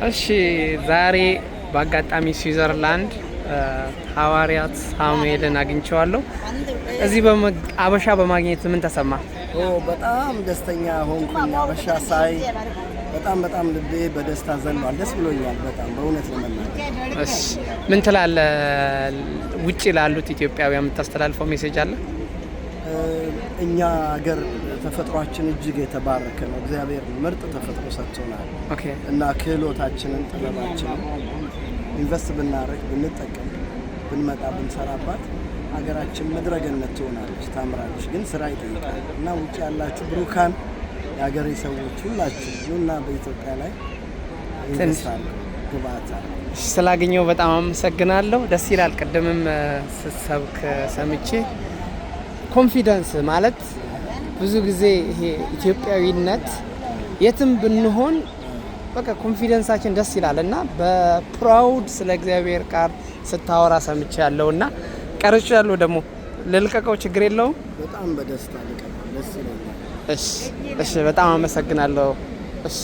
እሺ፣ ዛሬ በአጋጣሚ ስዊዘርላንድ ሐዋርያት ሳሙኤልን አግኝቼዋለሁ። እዚህ አበሻ በማግኘት ምን ተሰማ? ኦ፣ በጣም ደስተኛ ሆንኩኝ። አበሻ ሳይ በጣም በጣም ልቤ በደስታ ዘሏል። ደስ ብሎኛል በጣም፣ በእውነት ለመናገር። እሺ፣ ምን ትላለህ? ውጭ ላሉት ኢትዮጵያውያን የምታስተላልፈው message አለ? እኛ ሀገር ተፈጥሯችን እጅግ የተባረከ ነው። እግዚአብሔር ምርጥ ተፈጥሮ ሰጥቶናል እና ክህሎታችንን፣ ጥበባችንን invest ብናደርግ፣ ብንጠቀም፣ ብንመጣ፣ ብንሰራባት ሀገራችን ምድረገነት ትሆናለች፣ ታምራለች። ግን ስራ ይጠይቃል እና ውጭ ያላችሁ ብሩካን የሀገሬ ሰዎች ሁላችሁ ኑና በኢትዮጵያ ላይ invest አድርጉ፣ ግብአት አለ። እሺ፣ ስላገኘው በጣም አመሰግናለሁ። ደስ ይላል። ቅድምም ስትሰብክ ሰምቼ confidence ማለት ብዙ ጊዜ ይሄ ኢትዮጵያዊነት የትም ብንሆን በቃ confidence ኣችን ደስ ይላል እና በ proud ስለ እግዚአብሔር ቃል ስታወራ ሰምቼ ያለው እና ቀርጬ ያለው ደግሞ ልልቀቀው፣ ችግር የለውም? በጣም በደስታ ልቀቀው፣ ደስ ይለኛል። እሺ፣ በጣም አመሰግናለሁ። እሺ።